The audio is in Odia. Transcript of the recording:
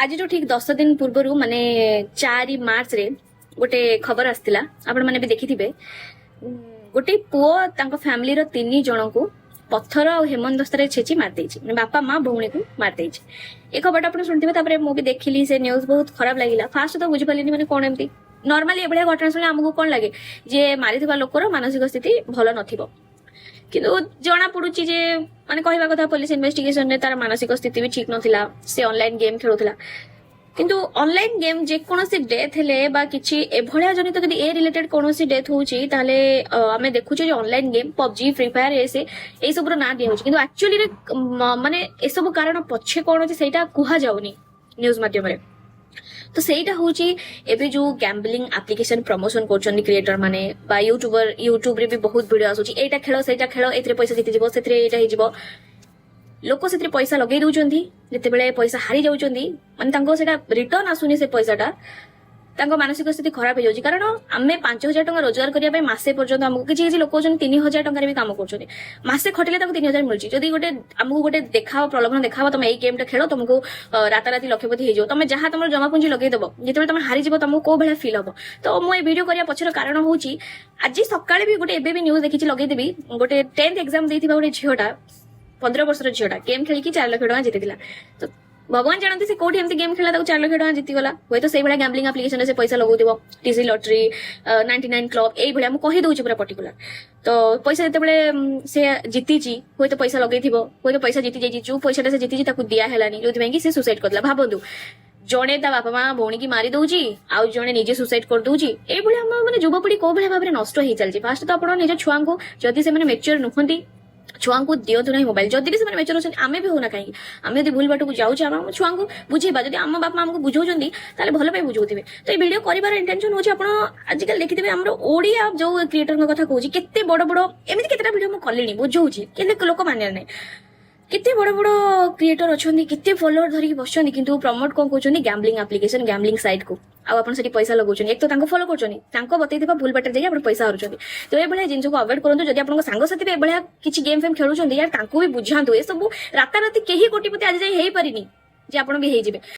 ଆଜିଠୁ ଠିକ 10 ଦିନ ପୂର୍ବରୁ, ମାନେ 4 ମାର୍ଚ୍ଚରେ ଗୋଟେ ଖବର ଆସିଥିଲା, ଆପଣମାନେ ବି ଦେଖିଥିବେ। ଗୋଟେ ପୁଅ ତାଙ୍କ ଫ୍ୟାମିଲିର ତିନି ଜଣଙ୍କୁ ପଥର ଆଉ ହେମନ୍ଦସ୍ତାରେ ଛେଚି ମାରିଦେଇଛି, ମାନେ ବାପା, ମା, ଭଉଣୀକୁ ମାରିଦେଇଛି। ଏ ଖବରଟା ଆପଣ ଶୁଣିଥିବେ। ତାପରେ ମୁଁ ବି ଦେଖିଲି ସେ ନ୍ୟୁଜ, ବହୁତ ଖରାପ ଲାଗିଲା। ଫାଷ୍ଟ ତ ବୁଝିପାରିଲିନି, ମାନେ କଣ ଏମିତି। ନର୍ମାଲି ଏଭଳିଆ ଘଟଣା ଶୁଣିଲେ ଆମକୁ କଣ ଲାଗେ ଯେ ମାରିଥିବା ଲୋକର ମାନସିକ ସ୍ଥିତି ଭଲ ନଥିବ। କିନ୍ତୁ ଜଣା ପଡୁଛି ଯେ, ମାନେ କହିବା କଥା, ପୋଲିସ ଇନଭେଷ୍ଟିଗେସନରେ ତାର ମାନସିକ ସ୍ଥିତି ବି ଠିକ ନଥିଲା। ସେ ଅନଲାଇନ ଗେମ୍ ଖେଳୁଥିଲା। କିନ୍ତୁ ଅନଲାଇନ ଗେମ୍ ଯେକୌଣସି ଡେଥ୍ ହେଲେ ବା କିଛି ଏଭଳିଆ ଜନିତ ଯଦି ଏ ରିଲେଟେଡ୍ କୌଣସି ଡେଥ୍ ହଉଛି, ତାହେଲେ ଆମେ ଦେଖୁଛେ ଯେ online game, PUBG, Free Fire, ଏ ସେ ଏଇସବୁର ନାଁ ଦିଆହଉଛି। କିନ୍ତୁ ଆକ୍ଚୁଆଲିରେ ମାନେ ଏସବୁ କାରଣ ପଛେ କଣ ଅଛି, ସେଇଟା କୁହାଯାଉନି ନ୍ୟୁଜ ମାଧ୍ୟମରେ। ତ ସେଇଟା ହଉଛି ଏବେ ଯୋଉ ଗ୍ୟାମ୍ବଲିଂ ଆପ୍ଲିକେସନ ପ୍ରମୋସନ କରୁଛନ୍ତି କ୍ରିଏଟର ମାନେ ବା ୟୁଟ୍ୟୁବର। ୟୁଟ୍ୟୁବରେ ବି ବହୁତ ଭିଡିଓ ଆସୁଛି, ଏଇଟା ଖେଳ, ସେଇଟା ଖେଳ, ଏଥିରେ ପଇସା ଜିତିଯିବ, ସେଥିରେ ଏଇଟା ହେଇଯିବ। ଲୋକ ସେଥିରେ ପଇସା ଲଗେଇ ଦଉଛନ୍ତି। ଯେତେବେଳେ ପଇସା ହାରି ଯାଉଛନ୍ତି, ମାନେ ତାଙ୍କ ସେଇଟା ରିଟର୍ନ ଆସୁନି ସେ ପଇସାଟା, ତାଙ୍କ ମାନସିକ ସ୍ଥିତି ଖରାପ ହେଇଯାଉଛି। କାରଣ ଆମେ 5000 ଟଙ୍କା ରୋଜଗାର କରିବା ପାଇଁ ମାସେ ପର୍ଯ୍ୟନ୍ତ ଆମକୁ, କିଛି କିଛି ଲୋକ ଅଛନ୍ତି 3000 ଟଙ୍କାରେ ବି କାମ କରୁଛନ୍ତି, ମାସେ ଖଟିଲେ ତାକୁ 3000 ମିଳୁଛି। ଯଦି ଗୋଟେ ଆମକୁ ଗୋଟେ ଦେଖାଅ, ପ୍ରଲୋଭନ ଦେଖାଅ, ତମେ ଏଇ ଗେମ୍ଟା ଖେଳ, ତମକୁ ରାତାରାତି ଲକ୍ଷପତି ହେଇଯିବ, ତମେ ଯାହା ତମର ଜମା ପୁଞ୍ଜି ଲଗେଇଦବ, ଯେତେବେଳେ ତମେ ହାରିଯିବ, ତମକୁ କୋଉ ଭଳିଆ ଫିଲ୍ ହବ? ତ ମୁଁ ଏଇ ଭିଡିଓ କରିବା ପଛର କାରଣ ହଉଛି, ଆଜି ସକାଳେ ବି ଗୋଟେ ଏବେ ବି ନ୍ୟୁଜ ଦେଖିଛି, ଲଗେଇଦେବି। ଗୋଟେ 10th exam ଦେଇଥିବା ଗୋଟେ ଝିଅଟା, 15 ବର୍ଷର ଝିଅଟା ଗେମ୍ ଖେଳିକି 4 ଲକ୍ଷ ଟଙ୍କା ଜିତିଥିଲା। ତ ଭଗବାନ ଜାଣନ୍ତି ସେ କୋଉଠି ଏମିତି ଗେମ୍ ଖେଳିଲା, ତାକୁ 4 ଲକ୍ଷ ଟଙ୍କା ଜିତିଗଲା। ହୁଏତ ସେଇଭଳିଆ ଗ୍ୟାମ୍ବଲିଂ ଆପ୍ଲିକେସନରେ ସେ ପଇସା ଲଗାଉଥିବ, ଟିସି ଲଟେରୀ, 99 କ୍ଲବ୍, ଏଇଭଳିଆ। ମୁଁ କହିଦଉଛି ପୁରା ପର୍ଟିକୁଲାର। ତ ପଇସା ଯେତେବେଳେ ସେ ଜିତିଛି, ହୁଏତ ପଇସା ଲଗେଇଥିବ, ହୁଏତ ପଇସା ଜିତି ଯାଇଛି। ଯୋଉ ପଇସାଟା ସେ ଜିତିଛି, ତାକୁ ଦିଆ ହେଲାନି, ଯୋଉଥିପାଇଁ କି ସେ ସୁସାଇଡ୍ କରିଦେଲା। ଭାବନ୍ତୁ, ଜଣେ ତା ବାପା ମା ଭଉଣୀକି ମାରି ଦଉଛି, ଆଉ ଜଣେ ନିଜେ ସୁସାଇଡ୍ କରିଦଉଛି। ଏଇଭଳିଆ ଆମ ମାନେ ଯୁବପିଢି କୋଉ ଭଳିଆ ଭାବରେ ନଷ୍ଟ ହେଇ ଚାଲିଛି। ଫାଷ୍ଟ ତ ଆପଣ ନିଜ ଛୁଆଙ୍କୁ, ଯଦି ସେମାନେ ମେଚ୍યોର ନୁହନ୍ତି, ଛୁଆଙ୍କୁ ଦିଅନ୍ତୁ ନାହିଁ ମୋବାଇଲ। ଯଦି ବି ସେମାନେ ମେଚ୍યોର ଅଛନ୍ତି, ଆମେ ବି ହଉନା କାହିଁକି, ଆମେ ଯଦି ଭୁଲ ବାଟକୁ ଯାଉଛେ, ଆମେ ଆମ ଛୁଆଙ୍କୁ ବୁଝେଇବା। ଯଦି ଆମ ବାପା ମା ଆମକୁ ବୁଝାଉଛନ୍ତି, ତାହେଲେ ଭଲ ପାଇଁ ବୁଝଉଥିବେ। ତ ଏଇ ଭିଡିଓ କରିବାର ଇଣ୍ଟେନସନ ହଉଛି, ଆପଣ ଆଜିକାଲି ଦେଖିଥିବେ, ଆମର ଓଡିଆ ଯୋଉ କ୍ରିଏଟରଙ୍କ କଥା କହୁଛି, କେତେ ବଡ ବଡ, ଏମିତି କେତେଟା ଭିଡିଓ ମୁଁ କଲିଣି, ବୁଝଉଛି, କିନ୍ତୁ ଲୋକ ମାନିବାର ନାହିଁ। କେତେ ବଡ ବଡ କ୍ରିଏଟର ଅଛନ୍ତି, କେତେ ଫଲୋଅର ଧରିକି ବସୁଛନ୍ତି, କିନ୍ତୁ ପ୍ରମୋଟ କଣ କରୁଛନ୍ତି? ଗ୍ୟାମ୍ବଲିଂ ଆପ୍ଲିକେସନ, ଗ୍ୟାମ୍ବଲିଂ ସାଇଟ୍ କୁ। ଆଉ ଆପଣ ସେଠି ପଇସା ଲଗାଉଛନ୍ତି। ଏକ ତ ତାଙ୍କୁ ଫଲୋ କରୁଛନ୍ତି, ତାଙ୍କ ବତେଇଥିବା ଭୁଲ ବାଟରେ ଯାଇକି ଆପଣ ପଇସା ହାରୁଛନ୍ତି। ତ ଏଭଳିଆ ଜିନିଷକୁ ଆଭଏଡ୍ କରନ୍ତୁ। ଯଦି ଆପଣଙ୍କ ସାଙ୍ଗସାଥି ବି ଏଭଳିଆ କିଛି ଗେମ୍ ଫେମ୍ ଖେଳୁଛନ୍ତି, ୟାର ତାଙ୍କୁ ବି ବୁଝାନ୍ତୁ। ଏସବୁ ରାତାରାତି କେହି କୋଟିପତି ଆଜି ଯାଇ ହେଇପାରିନି ଯେ ଆପଣ ବି ହେଇଯିବେ।